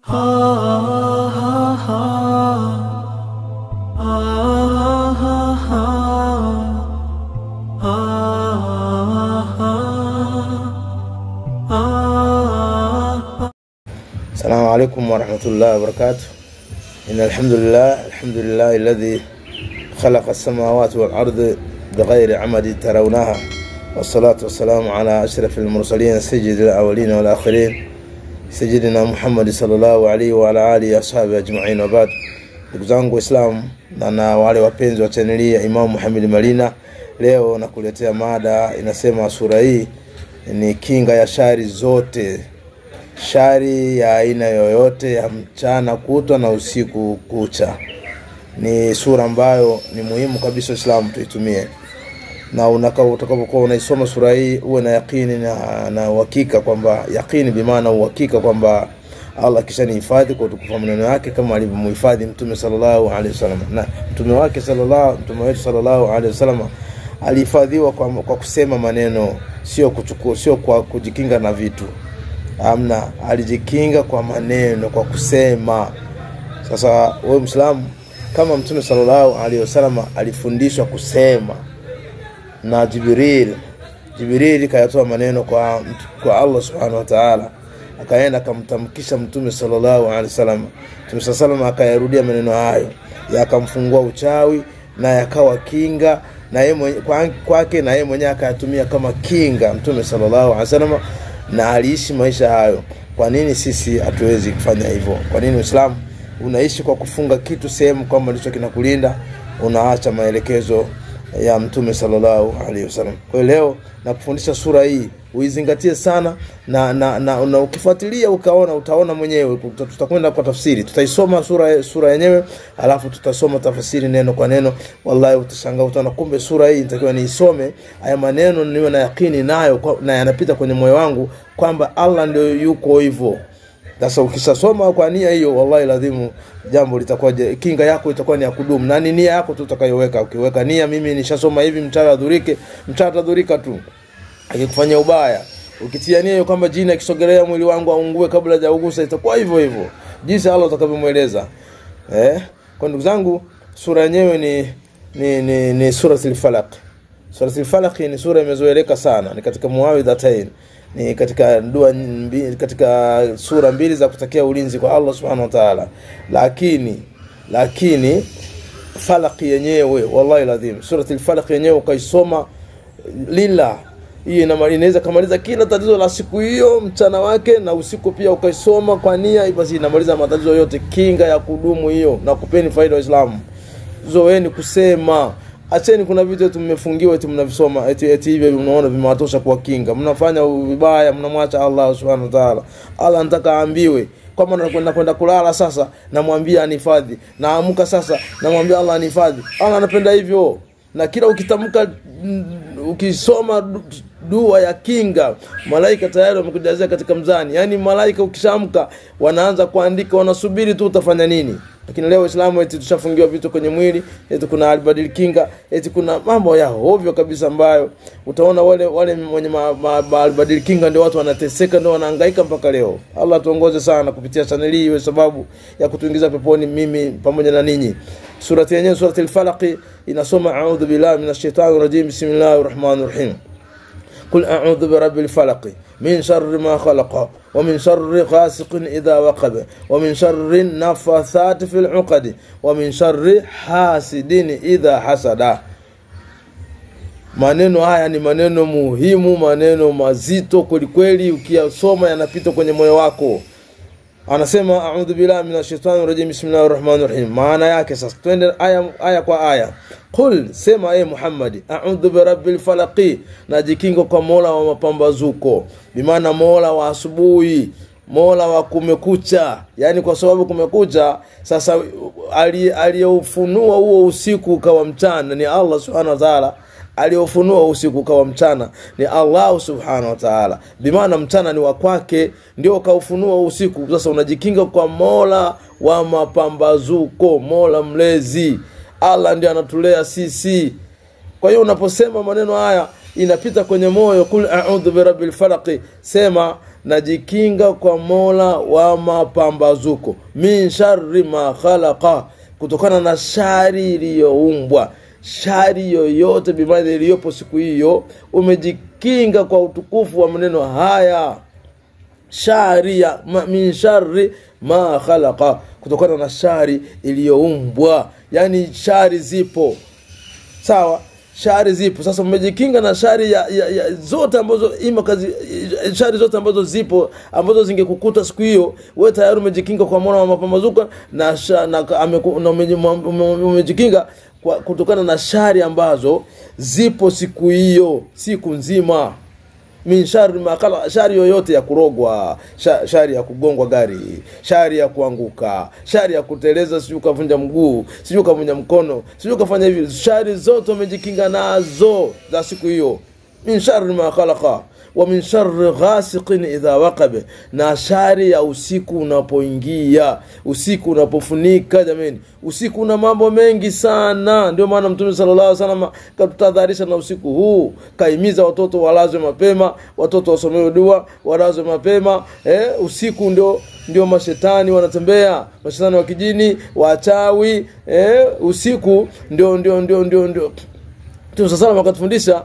السلام عليكم ورحمة الله وبركاته. إن الحمد لله، الحمد لله الذي خلق السماوات والأرض بغير عمد ترونها، والصلاة والسلام على أشرف المرسلين سيد الأولين والآخرين سيدنا محمد صلى الله عليه وعلى آله وأصحابه أجمعين، وبعد. Ndugu zangu Waislamu na wale wapenzi wa chaneli ya Imam Muhammad Malina, leo nakuletea mada inasema sura hii ni kinga ya shari zote, shari ya aina yoyote ya mchana kutwa na usiku kucha. Ni sura ambayo ni muhimu kabisa Uislamu tuitumie, na utakapokuwa unaisoma sura hii uwe na yakini na uhakika kwamba, yakini bi maana uhakika kwamba Allah kishanihifadhi kwa utukufu wa maneno yake kama alivyomhifadhi Mtume sallallahu alaihi wasallam. Na mtume wake sallallahu, mtume wetu sallallahu alaihi wasallam alihifadhiwa kwa kusema maneno, sio kuchukua, sio kwa kujikinga na vitu. Amna, alijikinga kwa maneno, kwa kusema. Sasa wewe Muislamu, kama Mtume sallallahu alaihi wasallam alifundishwa kusema na Jibril, Jibril kayatoa maneno kwa Allah subhanahu wa ta'ala, akaenda akamtamkisha Mtume sallallahu alaihi wasallam. Mtume sallallahu alaihi wasallam akayarudia maneno hayo, yakamfungua uchawi na yakawa kinga na yeye kwake, na yeye mwenyewe akayatumia kama kinga Mtume sallallahu alaihi wasallam, na aliishi maisha hayo. Kwa nini sisi hatuwezi kufanya hivyo? Kwa nini Uislamu unaishi kwa kufunga kitu sehemu kwamba ndicho kinakulinda, unaacha maelekezo ya Mtume sallallahu alaihi wasallam? Kwa hiyo leo nakufundisha sura hii uizingatie sana, na ukifuatilia ukaona, utaona mwenyewe. Tutakwenda kwa tafsiri, tutaisoma sura yenyewe, alafu tutasoma tafsiri neno kwa neno. Wallahi utashangaa, utaona kumbe sura hii nitakiwa niisome, haya maneno niwe na yakini nayo na yanapita kwenye moyo wangu kwamba Allah ndio yuko hivyo. Sasa ukishasoma kwa nia hiyo, wallahi lazima jambo litakuwa, kinga yako itakuwa ni ya kudumu, na ni nia yako tu utakayoweka. Ukiweka nia, mimi nishasoma hivi, mchawi adhurike, mchawi atadhurika tu akikufanyia ubaya. Ukitia nia hiyo kwamba jini akisogelea mwili wangu aungue kabla hajaugusa, itakuwa hivyo hivyo jinsi Allah atakavyomueleza. Kwa ndugu zangu, sura yenyewe ni Suratul Falaq. Suratul Falaq ni sura imezoeleka sana, ni katika muawidhatain, ni katika dua, katika sura mbili za kutakia ulinzi kwa Allah subhanahu wa ta'ala. Lakini Falaq yenyewe, wallahi lazim, Suratul Falaq yenyewe ukaisoma lila, hii inaweza kumaliza kila tatizo la siku hiyo, mchana wake na usiku pia. Ukaisoma kwa nia, basi inamaliza matatizo yote, kinga ya kudumu hiyo. Na kupeni faida Waislamu, zoeni kusema. Acheni, kuna vitu tumefungiwa eti mnavisoma eti hivyo mnaona vimewatosha kwa kinga. Mnafanya vibaya, mnamwacha Allah subhanahu wa ta'ala. Allah anataka aambiwe kama nakwenda kwenda kulala sasa, namwambia anihifadhi, naamka sasa namwambia Allah anihifadhi. Allah anapenda hivyo. Na kila ukitamka, ukisoma dua ya kinga, malaika tayari wamekujazia katika mzani. Yani malaika ukishamka wanaanza kuandika, wanasubiri tu utafanya nini. Lakini leo Uislamu eti tushafungiwa vitu kwenye mwili, eti kuna albadil kinga, eti kuna mambo ya ovyo kabisa ambayo utaona wale wenye albadil kinga ndio watu wanateseka, ndio wanahangaika mpaka leo. Allah tuongoze sana kupitia chaneli hii, iwe sababu ya kutuingiza peponi mimi pamoja na ninyi. Surati yenyewe, Suratul Falaq, inasoma a'udhu billahi minash shaitani rajim, bismillahir rahmanir rahim. قل أعوذ برب الفلق من شر ما خلق ومن شر غاسق إذا وقب ومن شر النفاثات في العقد ومن شر حاسد إذا حسد. Maneno haya ni maneno muhimu, maneno mazito kweli kweli, ukiyasoma yanapita kwenye moyo wako. Anasema a'udhu billahi minash shaitani rajim, bismillahir rahmanir rahim. Maana yake sasa, twende aya kwa aya. Qul, sema e Muhammad, a'udhu bi rabbil falaqi, najikinga kwa Mola wa mapambazuko, bimaana Mola wa asubuhi, Mola wa kumekucha. Yani kwa sababu kumekucha, sasa aliyeufunua huo usiku ukawa mchana ni Allah subhanahu wa ta'ala. Aliofunua usiku ukawa mchana ni Allah subhanahu wa ta'ala, bimaana mchana ni wa kwake, ndio kaufunua usiku. Sasa unajikinga kwa Mola wa mapambazuko, Mola mlezi. Allah ndiye anatulea sisi. Kwa hiyo unaposema maneno haya inapita kwenye moyo. Kul a'udhu bi rabbil falaq, sema najikinga kwa Mola wa mapambazuko, min sharri ma khalaqa, kutokana na shari iliyoumbwa. Shari yoyote bimaana iliyopo siku hiyo, umejikinga kwa utukufu wa maneno haya, shari ya min sharri ma khalaqa, kutokana na shari iliyoumbwa. Yani shari zipo, sawa, shari zipo. Sasa umejikinga na shari ya zote ambazo ima kazi, shari zote ambazo zipo ambazo zingekukuta siku hiyo, wewe tayari umejikinga kwa Mola wa mapambazuko na umejikinga kwa kutokana na shari ambazo zipo siku hiyo, siku nzima. Min shari ma khalaqa, shari yoyote ya kurogwa, shari ya kugongwa gari, shari ya kuanguka, shari ya kuteleza, sijui ukavunja mguu, sijui ukavunja mkono, sijui ukafanya hivi, shari zote umejikinga nazo za siku hiyo. Min shari ma khalaqa wa min sharri ghasiqin idha waqab, na shari ya usiku unapoingia, usiku unapofunika. Jamani, usiku una mambo mengi sana. Ndio maana Mtume sallallahu alaihi wasallam katutahadharisha na usiku huu, kaimiza watoto walazwe mapema, watoto wasomewe dua, walazwe mapema. Usiku ndio mashetani wanatembea, mashetani wa kijini, wachawi. Usiku ndio Mtume sallallahu alaihi wasallam akatufundisha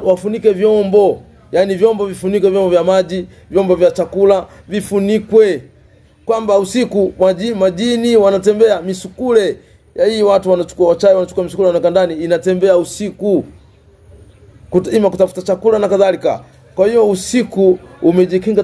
wafunike vyombo, yani vyombo vifunike, vyombo vya maji, vyombo vya chakula vifunikwe, kwamba usiku majini wanatembea, misukule ya hii watu wanachukua, wachawi wanachukua misukule wanaweka ndani, inatembea usiku ima kutafuta chakula na kadhalika. Kwa hiyo usiku umejikinga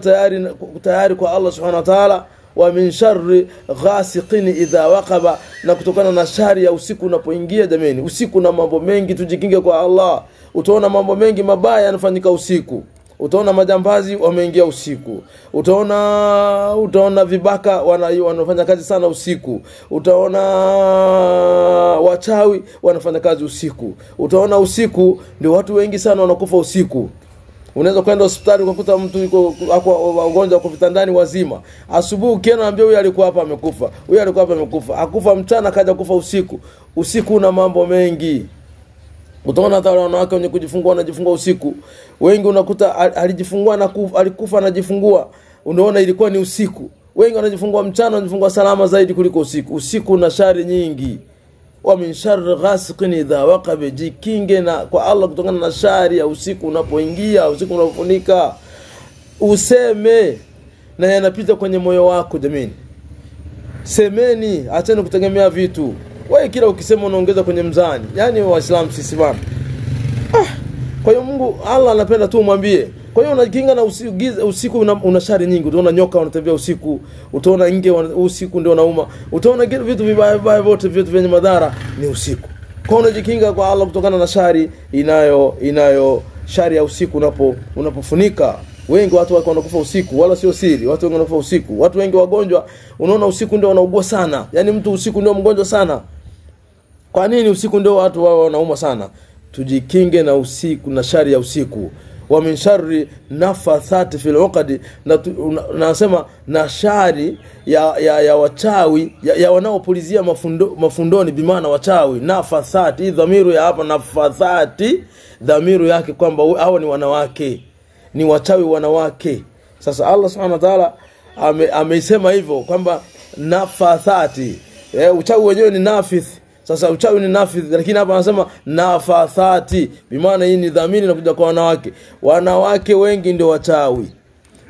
tayari kwa Allah subhanahu wa ta'ala. Wa min sharri ghasiqin idha waqaba, na kutokana na shari ya usiku unapoingia. Jamani, usiku na mambo mengi, tujikinge kwa Allah. Utaona mambo mengi mabaya yanafanyika usiku. Utaona majambazi wameingia usiku, utaona vibaka wanafanya kazi sana usiku, utaona wachawi wanafanya kazi usiku, utaona usiku ndio watu wengi sana wanakufa usiku. Unaweza kwenda hospitali ukakuta mtu yuko wagonjwa wako vitandani wazima. Asubuhi ukienda unaambia huyu alikuwa hapa amekufa, huyu alikuwa hapa amekufa. Akufa mchana kaja kufa usiku. Usiku una mambo mengi. Utaona hata wanawake wenye kujifungua wanajifungua usiku. Wengi unakuta alijifungua na alikufa anajifungua. Unaona ilikuwa ni usiku. Wengi wanajifungua mchana, wanajifungua salama zaidi kuliko usiku. Usiku una shari nyingi. Wa min sharri ghasiqin idha waqab, jikinge na kwa Allah kutokana na shari ya usiku unapoingia, usiku unapofunika. Useme na yanapita kwenye moyo wako. Jamani, semeni, acheni kutegemea vitu. Wewe kila ukisema unaongeza kwenye mzani. Yani Waislamu sisi bana. Kwa hiyo Mungu Allah anapenda tu umwambie. Kwa hiyo unajikinga na usiku una shari nyingi. Utaona nyoka wanatembea usiku, utaona nge usiku ndio nauma, utaona vitu vibaya vibaya vyote, vitu vyenye madhara ni usiku. Kwa hiyo unajikinga kwa Allah kutokana na shari inayo shari ya usiku unapofunika. Wengi watu wako wanakufa usiku, wala sio siri. Watu wengi wanakufa usiku. Watu wengi wagonjwa, unaona usiku ndio wanaugua sana. Yani mtu usiku ndio mgonjwa sana. Kwa nini usiku ndio watu wao wanauma sana? Tujikinge na usiku, na shari ya usiku. Wa min sharri nafathati fil uqad, nasema na shari ya wachawi, ya wanaopulizia mafundoni, bimaana wachawi. Nafathati, dhamiru ya hapa nafathati, dhamiru yake kwamba hao ni wanawake, ni wachawi wanawake. Sasa Allah subhanahu wa ta'ala ameisema hivyo kwamba nafathati, uchawi wenyewe ni nafith. Sasa uchawi ni nafith, lakini hapa anasema nafathati, bimaana hii ni dhamiri inakuja kwa wanawake. Wanawake wengi ndio wachawi.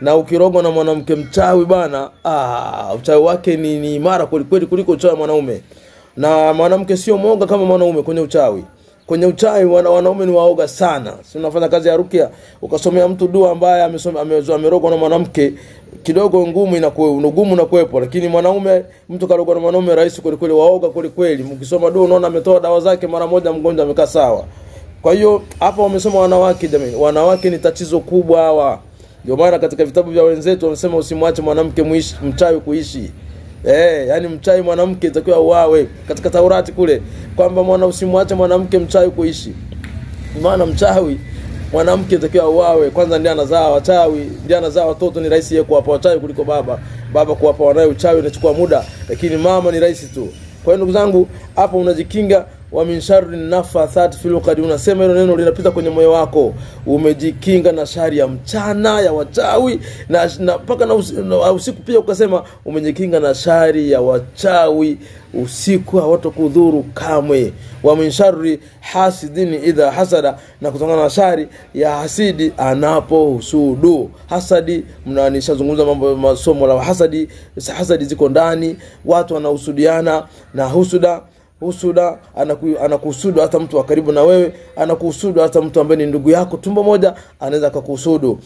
Na ukirogwa na mwanamke mchawi bana, uchawi wake ni imara kweli kweli kuliko uchawi mwanaume. Na mwanamke sio mwoga kama mwanaume kwenye uchawi. Kwenye uchawi wanaume ni waoga sana. Si unafanya kazi ya rukia, ukasomea mtu dua ambaye amerogwa na mwanamke, kidogo ngumu inakuwa, ugumu unakuepo. Lakini mwanaume, mtu karogwa na mwanaume rahisi kweli kweli, waoga kweli kweli. Mkisoma dua unaona ametoa dawa zake mara moja, mgonjwa amekaa sawa. Kwa hiyo hapa wamesoma wanawake. Jamani, wanawake ni tatizo kubwa hawa. Ndio maana katika vitabu vya wenzetu wamesema usimwache mwanamke mchawi kuishi. Yani mchawi mwanamke itakiwa uawe. Katika Taurati kule kwamba usimwache mwanamke mchawi kuishi. Maana mchawi mwanamke itakiwa uawe. Kwanza ndiye anazaa wachawi, ndiye anazaa watoto, ni rahisi yeye kuwapa wachawi kuliko baba. Baba kuwapa wanae uchawi inachukua muda, lakini mama ni rahisi tu. Kwa hiyo ndugu zangu, hapo unajikinga Wa min sharri nafathat fil uqad, unasema hilo neno linapita kwenye moyo wako, umejikinga na shari ya mchana ya wachawi na mpaka na usiku pia ukasema umejikinga na shari ya wachawi usiku, hawatokudhuru kamwe. Wa min sharri hasidin idha hasada, na kutokana na shari ya hasidi anapohusudu. Hasadi, mnanishazungumza mambo masomo la hasadi. Hasadi ziko ndani, watu wanahusudiana na husuda. Husuda, anakuhusudu hata mtu wa karibu na wewe, anakuhusudu hata mtu ambaye ni ndugu yako tumbo moja, anaweza akakuhusudu.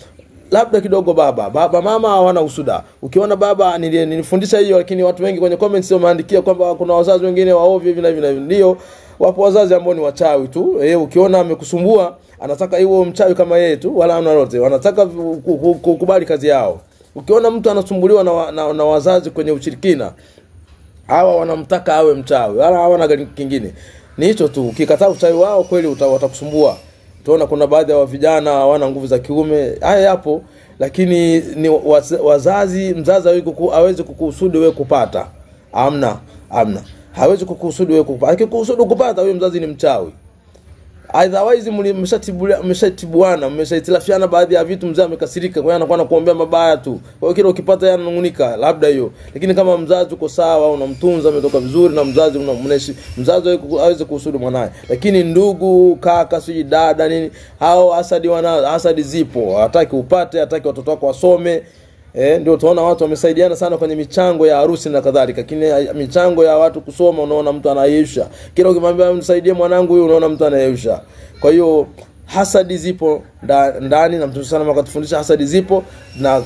Labda kidogo baba mama hawana husuda. Ukiona baba, nilifundisha hiyo, lakini watu wengi kwenye comments wameandikia kwamba kuna wazazi wengine waovyo hivi na hivi na hivi. Ndio, wapo wazazi ambao ni wachawi tu. Ukiona amekusumbua, anataka iwe mchawi kama yeye tu, wala hana lolote. Wanataka kukubali kazi yao. Ukiona mtu anasumbuliwa na wazazi kwenye ushirikina, hawa wanamtaka awe mchawi, wala hawana kingine. Ni hicho tu. Ukikataa uchawi wao kweli watakusumbua. Tunaona kuna baadhi ya vijana hawana nguvu za kiume. Haya yapo, lakini ni wazazi, mzazi hawezi kukuhusudu wewe kupata. Amna. Hawezi kukuhusudu wewe kupata. Akikuhusudu kupata, huyo mzazi ni mchawi. Otherwise mmeshatibuana, mmeshaitilafiana baadhi ya vitu, mzee amekasirika, kwa hiyo anakuwa anakuombea mabaya tu. Kwa hiyo kile ukipata yeye ananungunika, labda hiyo. Lakini kama mzazi uko sawa, unamtunza, umetoka vizuri na mzazi, unamneshi, mzazi hawezi kuhusudu mwanae. Lakini ndugu, kaka, siji dada nini, hao hasadi wana hasadi zipo. Hataki upate, hataki watoto wako wasome. Ndio tunaona watu wamesaidiana sana kwenye michango ya harusi na kadhalika. Lakini michango ya watu kusoma, unaona mtu anayeyusha. Kila ukimwambia msaidie mwanangu huyu, unaona mtu anayeyusha. Kwa hiyo hasadi zipo ndani, na Mtume sana akatufundisha hasadi zipo, na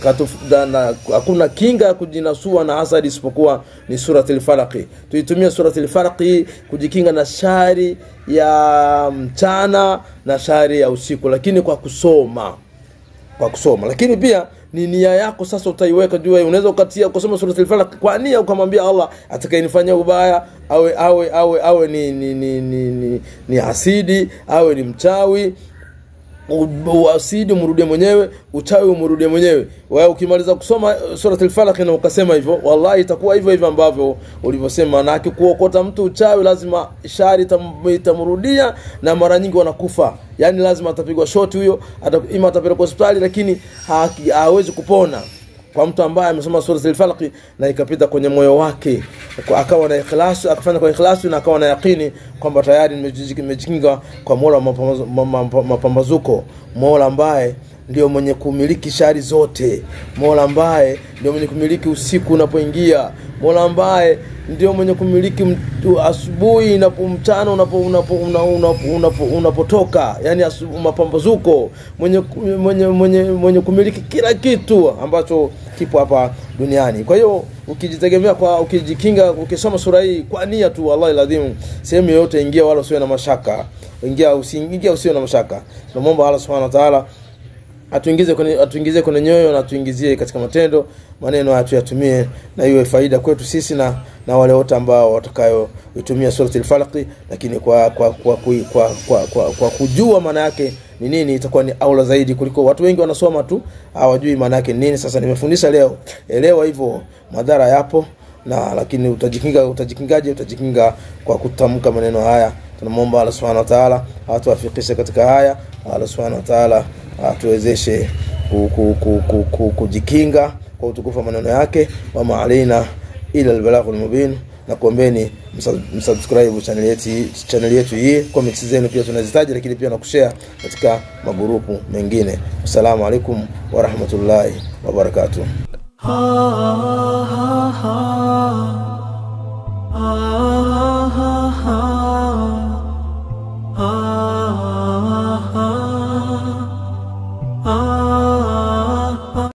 hakuna kinga ya kujinasua na hasadi isipokuwa ni Suratul Falaq. Tuitumie Suratul Falaq kujikinga na shari ya mchana na shari ya usiku, lakini kwa kusoma. Kwa kusoma. Lakini pia ni nia yako sasa utaiweka juu. Unaweza ukatia kusoma Suratul Falaq kwa nia, ukamwambia Allah atakayenifanyia ubaya awe awe awe awe ni hasidi, awe ni mchawi, uasidi umrudie mwenyewe, uchawi umrudie mwenyewe. Wewe ukimaliza kusoma Suratul Falaq na ukasema hivyo, wallahi itakuwa hivyo hivyo ambavyo ulivyosema. Na akikuokota mtu uchawi, lazima shari itamrudia, na mara nyingi wanakufa. Yani lazima atapigwa shoti huyo, ima atapelekwa hospitali, lakini hawezi kupona. Kwa mtu ambaye amesoma Suratul Falaq na ikapita kwenye moyo wake, akawa na ikhlas, akafanya kwa ikhlas na akawa na yakini kwamba tayari nimejikinga kwa Mola mapambazuko, Mola ambaye ndio mwenye kumiliki shari zote, Mola ambaye ndio mwenye kumiliki usiku unapoingia, Mola ambaye ndio mwenye kumiliki asubuhi na mchana unapotoka, yani mapambazuko, mwenye kumiliki kila kitu ambacho kipo hapa duniani. Kwa hiyo ukijitegemea, kwa ukijikinga, ukisoma sura hii kwa nia tu, wallahi lazima sehemu yoyote ingia, wala usiwe na mashaka. Ingia usiingie usiwe na mashaka. Tunamuomba Allah Subhanahu wa Ta'ala atuingize kwenye nyoyo na atuingizie katika matendo. Maneno haya tuyatumie na iwe faida kwetu sisi na wale wote ambao watakayoitumia Suratul Falaq, lakini kwa kujua maana yake ni nini, itakuwa ni aula zaidi kuliko watu wengi wanasoma tu hawajui maana yake nini. Sasa nimefundisha leo, elewa hivyo madhara yapo, na lakini utajikinga. Utajikingaje? Utajikinga kwa kutamka maneno haya. Tunamuomba Allah Subhanahu wa Ta'ala atuwafikishe katika haya. Allah Subhanahu wa Ta'ala atuwezeshe kujikinga kwa utukufu wa maneno yake. Wa ma'alaina ila al-balaghul mubin. Na kuombeni msubscribe channel yetu hii. Comments zenu pia tunazitaji, lakini pia na kushare katika magrupu mengine. Assalamu alaikum wa rahmatullahi wa barakatuh.